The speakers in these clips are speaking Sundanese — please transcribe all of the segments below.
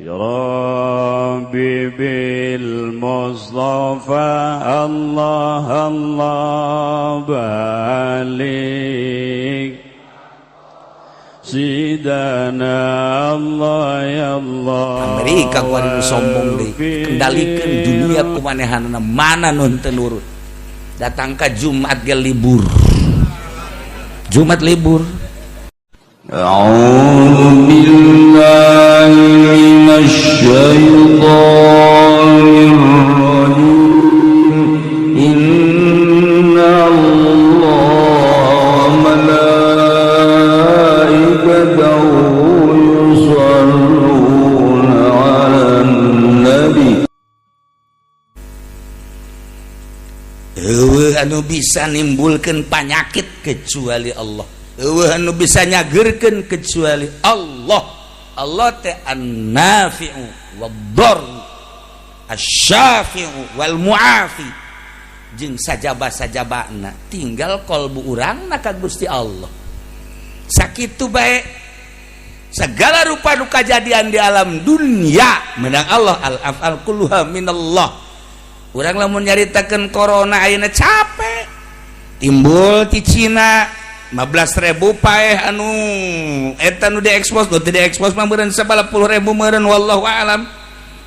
يا ربي بالمصطفى الله الله بلغ سيدنا الله يا الله. Amerika kuari nu sombong deui, kendalikan dunia ku manehanana, mana nu teu nurut. Datang ka Jumat ge libur, Jumat libur. أعوذ بالله من الشيطان الرجيم. إن الله وملائكته يصلون على النبي. Euweuh anu bisa nimbulkeun panyakit kecuali Allah. Euweuh anu bisa nyageurkeun kecuali Allah. Allah teh an-nafi'u wad-dar, asy-syafi'u wal mu'afi, jeung sajaba-sajabana tinggal kolbu urangna ka Gusti Allah. Sakitu bae segala rupa nu kajadian di alam dunia menang Allah. Al af'al kulluha minallah. Urang lamun nyaritakeun corona ayeuna capek, timbul ti Cina 15.000 paeh, anu eta nu diekspos, nu teu diekspos mah meureun 10.000 meureun, wallahu alam.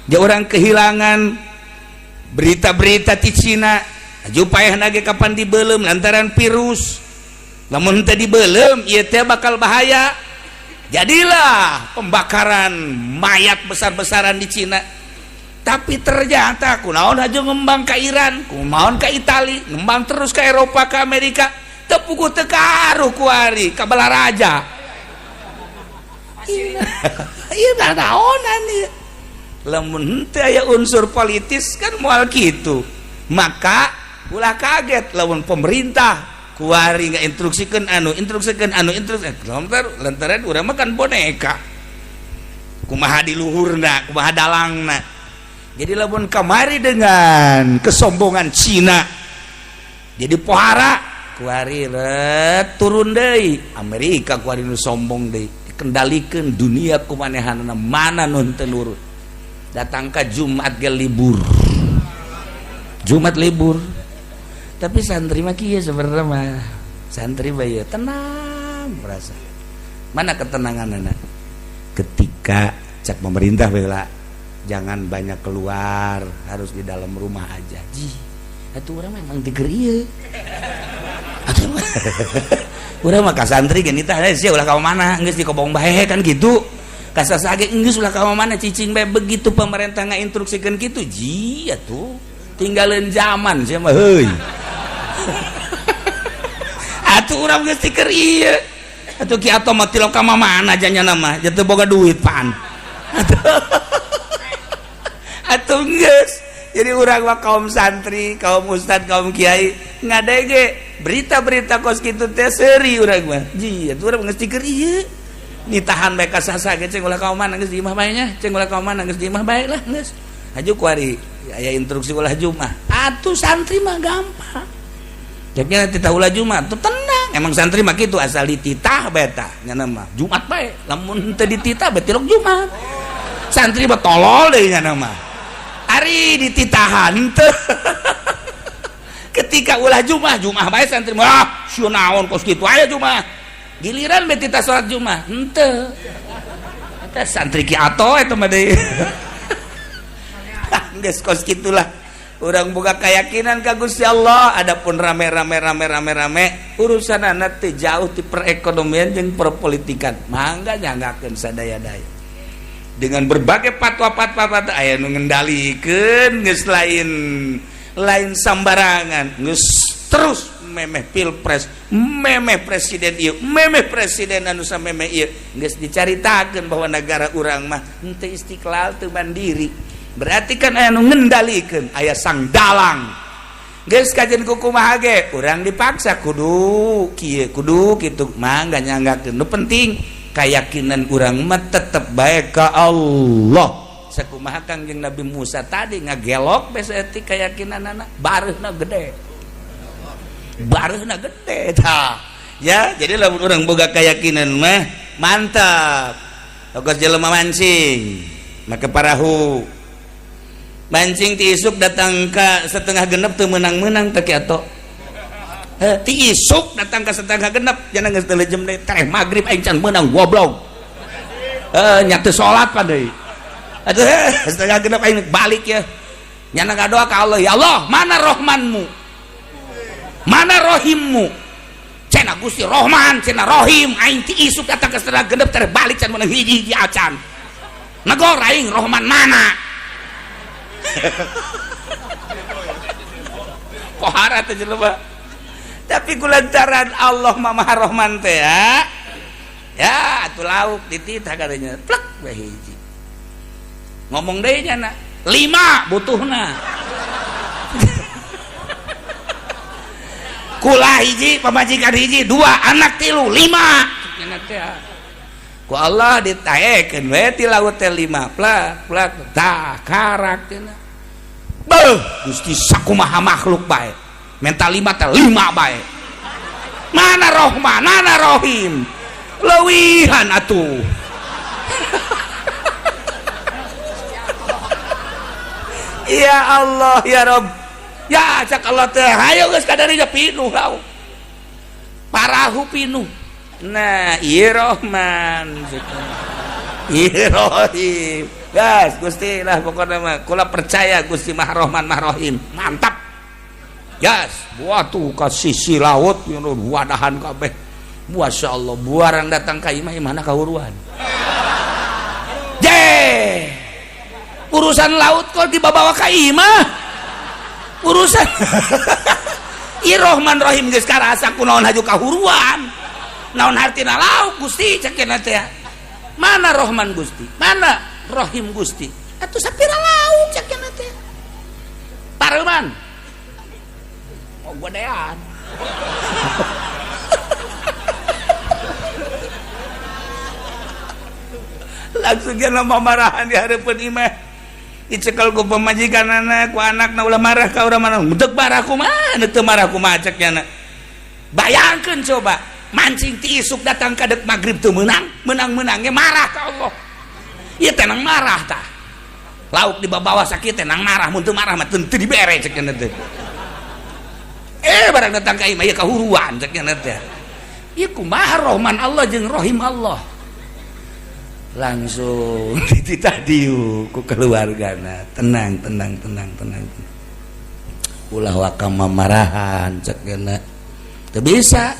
Ja urang kehilangan berita-berita ti Cina. Aju paeh ge kapan dibeuleum lantaran virus. Lamun teu dibeuleum ieu teh bakal bahaya. Jadilah pembakaran mayat besar-besaran di Cina, tapi ternyata kunaon aja ngembang ke Iran, kunaon ke Itali, ngembang terus ke Eropa, ke Amerika, tepuku tekaruh kuari ka Balaraja. Iya, naonan ieu? Lamun henteu aya unsur politis kan moal kitu. Maka ulah kaget lamun pemerintah kuari nggak instruksikan anu, instruksikan anu, instruksikan lantaran urang mah kan boneka. Kumaha di luhurna, kumaha dalangna. Jadi lamun kamari dengan kesombongan Cina jadi pohara, kuari ret turun deui. Amerika kuari nu sombong deui, dikendalikan dunia ku manehanana, mana nu teu nurut. Datang ka Jumat ge libur, Jumat libur. Tapi santri mah kieu sebenarnya mah, santri mah ieu tenang merasa. Mana ketenangan anak ketika cak pemerintah bela jangan banyak keluar, harus di dalam rumah aja? Ji, atuh urang memang tiger ieu. Atuh urang mah ka santri gini tah sia ulah ka mana, geus di kobong bae kan gitu. Kasasa ge geus ulah ka mana, cicing bae. Begitu pemerintah ngainstruksikeun kitu, ji, atuh tinggalin zaman sia mah heuy. Atuh urang geus tiker ieu. Atuh ki atoh mah tilok ka mana janya mah jatuh boga duit pan. Atuh geus jadi urang mah kaum santri, kaum ustad, kaum kiai ngadege berita-berita kos kitu teh seuri urang mah. Ji, atuh urang geus tiker ieu. Ditahan bae ka sasa ge, ceng ulah ka mana, geus di imah bae nya, ceng ulah ka mana, geus di imah bae lah geus. Haju kuari aya instruksi ulah Jumat. Atuh santri mah gampang. Jadi titah ulah Jumat tuh tenang. Emang santri mah kitu, asal dititah bae tah nya mah Jumat bae. Lamun teu dititah bae tilok Jumat. Santri mah tolol deui nya mah. Ari dititahan teu, ketika ulah Jumat, Jumat bae santri mah, ah sieun naon kos kitu aya Jumat. Giliran bae titah salat Jumat henteu. Eta santri ki ato eta mah deui. Geus kos kitulah. Urang buka keyakinan ka Gusti Allah. Adapun rame-rame rame-rame rame urusan anak teh jauh di perekonomian jeung perpolitikan, mangga nyanggakeun sadaya-daya dengan berbagai fatwa-fatwa. Aya nu ngendalikeun geus lain lain sambarangan, geus terus memeh pilpres, memeh presiden ieu, memeh presiden anu samemeh ieu. Geus dicaritakeun bahwa negara urang mah henteu istiqlal, teu mandiri, berarti kan aya nu ngendalikeun, aya sang dalang. Geus kajen kumaha ge urang dipaksa kudu kieu, kudu kitu, mangga nyanggakeun. Nu penting keyakinan urang mah tetep bae ka Allah. Sakumaha Kangjeng Nabi Musa tadi ngagelok bae saeutik, keyakinanana bareuhna gede, bareuhna gede tah ya. Jadi lamun urang boga keyakinan mah mantap. Togos jelema mancing. Make parahu. Mancing ti isuk datang ka setengah genep teu meunang-meunang teh ki ato. Heh, ti isuk datang ka setengah genep jangan geus teu jam deui tereh magrib aing can meunang goblok. Heh, nya teu salat pa deui. Aduh, setengah genep aing balik ya. Nyana ngadoa ka Allah, ya Allah, mana rohmanmu? Mana rohimmu? Cenah Gusti Rohman, cenah Rohim, aing ti isuk datang ka setengah genep tereh balik can meunang hiji-hiji acan. Negor aing Rohman mana? Pohara teh jelema. Tapi kulantaran Allah Maha Rohman teh ya. Ya, atuh lauk dititah katanya. Plek we hiji. Ngomong deui nya na, 5 butuhna. Kula hiji, pamajikan hiji, 2, anak 3, 5. Cenah teh. Ku Allah ditaekeun we ti laut teh 5, plak plak tah karak cenah. Beuh, Gusti sakumaha makhluk bae. Menta 5 teh 5 bae. Mana Rohman, mana Rohim? Leuwihan atuh. Ya Allah ya Rob. Ya cak Allah teh hayo geus kadarinya pinuh lauk. Parahu pinuh. Nah, ieu Rohman. Ieu Rohim. Gas Gusti lah pokokna mah kula percaya Gusti Maha Rohman Maha Rohim. Mantap. Gas, buatu ka sisi laut wadahan kabeh. Masya Allah, buarang datang ka imah imahna kahuruan. Je. Urusan laut kok dibawa ka imah. Urusan ieu Rohman Rohim geus karasa kunaon haju kahuruan. Naon hartina lauk Gusti cek teh. Mana Rohman Gusti? Mana Rohim Gusti? Atuh sapira lauk cek teh. Pareuman. Oh godean. Langsung dia marahan di hareupeun imah. Dicekel ku pamajikanana ku anakna ulah marah ka urang mana. Deuk marah kumaha, deuk teu marah kumaha cek nya. Bayangkeun coba, mancing ti isuk datang ka deuk magrib teu meunang, meunang-meunangnya marah ka Allah. Ieu teh nang marah tah. Lauk dibawa sakit teh nang marah, mun teu marah mah teu dibere cek nya teh. Barang datang ka imah ieu kahuruan cek nya teh. Ieu kumaha Rohman Allah jeung Rohim Allah. Langsung dititah diu ku keluargana, tenang tenang tenang tenang. Ulah waka mamarahan cek nya. Teu bisa.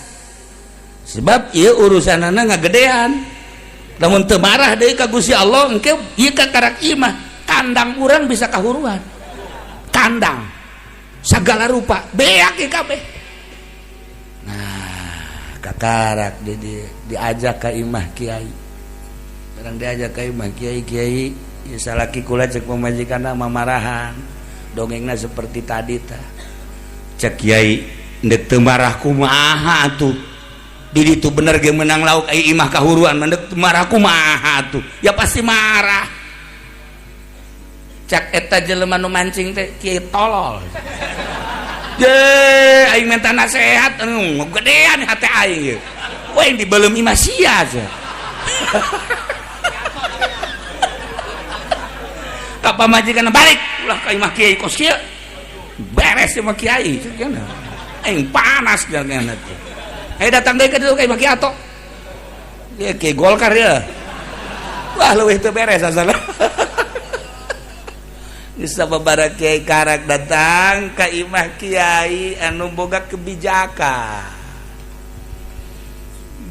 Sebab ieu urusanana ngagedean. Lamun teu marah deui ka Gusti Allah engke ieu ka karak imah, kandang urang bisa kahuruan. Kandang segala rupa beak ieu kabeh. Nah, kakarak diajak ka imah kiai. Barang diajak ka imah kiai, kiai ieu salaki kula cek pamajikanna mamarahan. Dongengna seperti tadi tah. Cek kiai ndek teu marah kumaha atuh. Di ditu bener ge menang lauk ai imah kahuruan mendek marah kumaha atuh. Ya pasti marah. Cak eta jelema nu mancing teh kiai tolol. Je aing minta nasehat anu gedean hate aing ieu. We dibeuleum imah sia aja. Ka pamajikan balik ulah ka imah kiai kos kieu. Beres imah kiai cek aing panas jangan teh. Ayo datang deui ka ditu ka imah kiai ato. Ieu kiai Golkar ya. Wah leuwih teu beres asalna. Bisa babara kiai karak datang ka imah kiai anu boga kebijakan.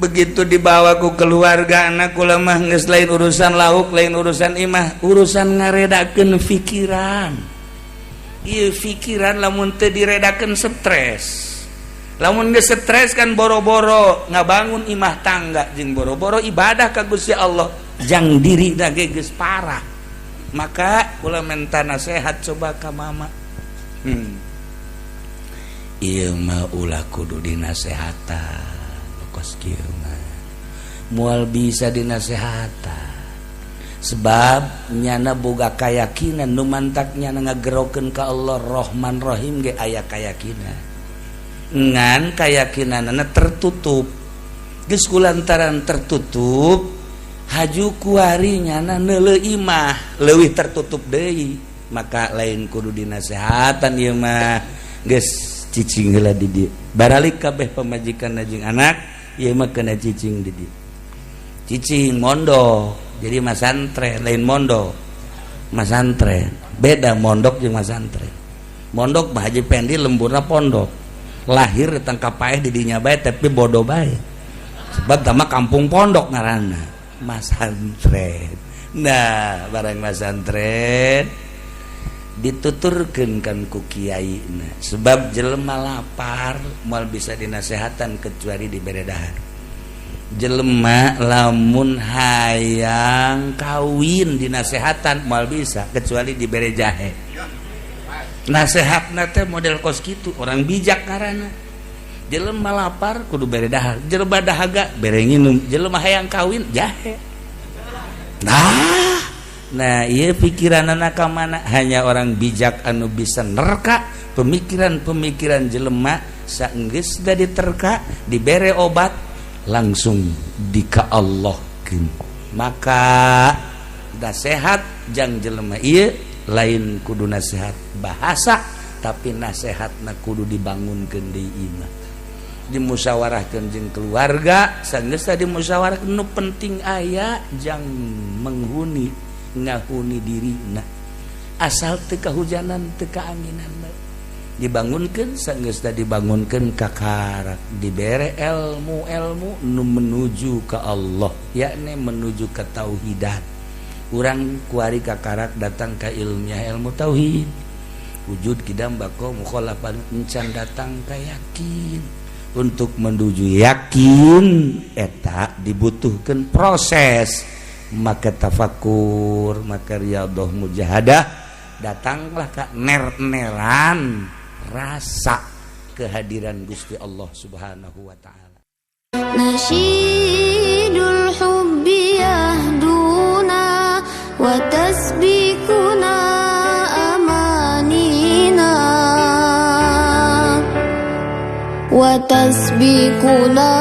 Begitu dibawa ku keluarga anak kula mah geus lain urusan lauk, lain urusan imah, urusan ngaredakeun pikiran. Ieu pikiran lamun teu diredakeun stres. Lamun geus stres kan boro-boro ngabangun imah tangga jeung boro-boro ibadah ka Gusti Allah, jang diri ge geus parah. Maka kula minta nasihat coba ka mama. Ieu mah ulah kudu dinasehatan. Kos kieu mah moal bisa dinasehatan. Sebab nyana boga kayakinan nu mantak nyana ngagerokeun ka Allah Rahman Rahim ge aya kayakinan. Ngan kayakinanana tertutup. Geus kulantaran tertutup, Haju kuari nyana neuleuh imah leuwih tertutup deui, maka lain kudu dinasehatan ieu mah, geus cicing heula di dieu. Baralik kabeh pamajikan jeung anak, ieu mah kena cicing di dieu. Cicing mondok, jadi masantren, lain mondok. Masantren beda mondok jeung masantren. Mondok mah Haji Pendi lemburna pondok. Lahir ditangkap paeh di dinya bae tapi bodoh bae. Sebab tama kampung pondok ngaranna masantren. Nah, barang masantren dituturkeun kan ku kiai. Nah, sebab jelema lapar moal bisa dinasehatan kecuali dibere dahar. Jelema lamun hayang kawin dinasehatan moal bisa kecuali dibere jahe. Nasehatna teh model kos kitu, orang bijak karana. Jelema lapar kudu bere dahar, jelema dahaga bere nginum, jelema hayang kawin jahe. Nah, ieu pikiranana ka mana? Hanya orang bijak anu bisa nerka pemikiran-pemikiran jelema. Saenggeus da diterka, dibere obat, langsung dika Allahkeun. Maka nasehat jang jelema ieu lain kudu nasehat bahasa, tapi nasehatna kudu dibangunkeun di imah, dimusyawarahkeun jeung keluarga. Sanggeus dimusyawarahkeun, nu penting aya jang menghuni, ngahuni dirina, asal teu kahujanan, teu kaanginan. Dibangunkeun, sanggeus dibangunkeun, kakarak dibere ilmu-ilmu nu menuju ke Allah, yakni menuju ke tauhidan. Urang kuari kakarak datang ke ilmiah, ilmu tauhid, wujud, kidam, bako, mukhalafah, encan datang ke yakin. Untuk menuju yakin eta dibutuhkan proses, maka tafakur, maka riyadhah, mujahadah, datanglah ke ner-neran rasa kehadiran Gusti Allah Subhanahu wa taala. Nasyidul hubbi yahduna wa tasbikuna amanina wa tasbikuna.